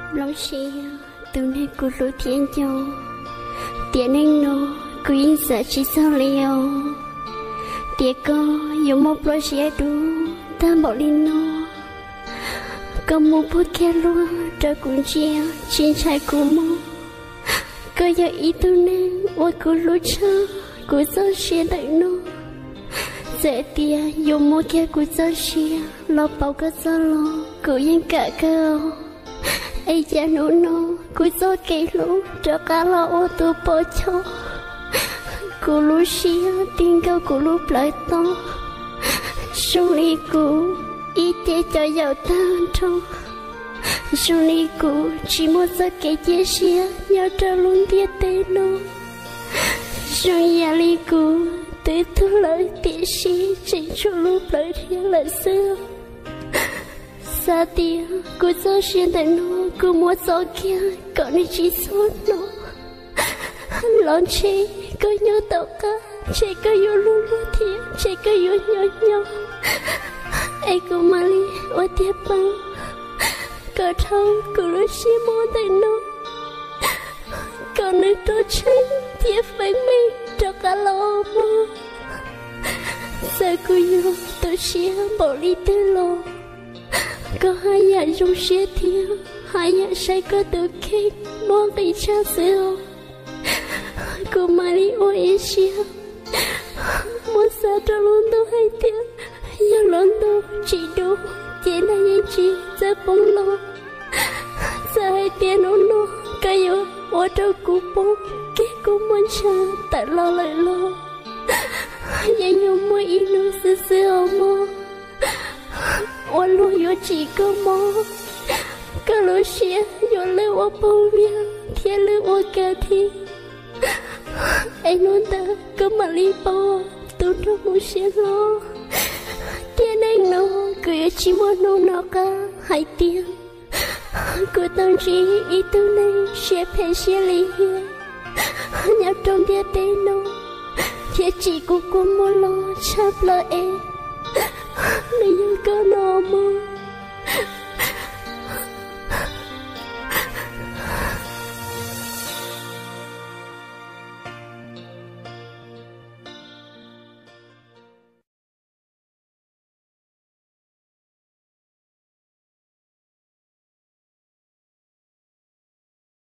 Nplooj siab tus neeg kuv hlub thiab nco, tiam neej no kuv yeej xav tsis txog li os. Tiam koj yuav muaj plab siab dub tag npaum li no, koj muab puag kiag luag rau kuv ntsia, tsis ntshai kuv mob. Koj yog ib tug neeg uas kuv hlub tshaj kuv txoj sia ntawm no. Txawm tias yuav muab kiag kuv txoj sia los pauv koj txoj loo, kuv yeej kam kawg. Es cas hnub no kuv txoj kev hlub rov qab los ua tus pos choj, kuv lub siab ti nkaus kuv lub plawv toj. Zoo li kuv ib ce cov yaum tag nrho, zoo li kuv tsis muaj txoj kev cia siab nyob rau lub ntiaj teb no. Zoo yam li kuv twb tuag lawm tiam sis tseem tshuav lub plawv dhia lawm xwb. Xav tias kuv txoj sia ntawm no kuv muab txo kiag kom nws tsis txhob hnov. Los ntshe koj nyob tom qab, ntshe koj yuav luag luag thiab ntshe koj yuav hnyo hnyo. Es kuv mam li ua tiag pab kom dhau kuv lub siab mob ntawm no, kom nws rov tsheej thiab feeb meej rov qab los mog. Txawm kuv yuav tu siab npaum li twg los, koj haj yam zoo siab thiab haj yam saib koj tus kheej muaj nqis tshaj xwb os. Kuv mam li ua ib siab muab xa rau lub ntuj hais tias yog lub ntuj tsis dub ces nag yeej tsis txawj poob los. Txawm hais tias hnub no koj yuav ua rau kuv poob kiag kuv muaj ntshav tawm los lawm los, yeej yuav muaj ib hnub xwb xwb os mog, uas luag yuav tsim koj mob, koj lub siab yuav lwj ua pog viag thiab lwj ua kav thib. Es hnub ntawd koj mam li paub tus nraug mus siab hlo. Tiam neej no kuv yuav tsis muaj hnub nov qab hais tias kuv tau ntsib ib tug neeg siab phem siab lim hiam nyob rau ntiaj teb no, thiab tsim kuv kua muag los tshaj plaws es nws yog koj no mog.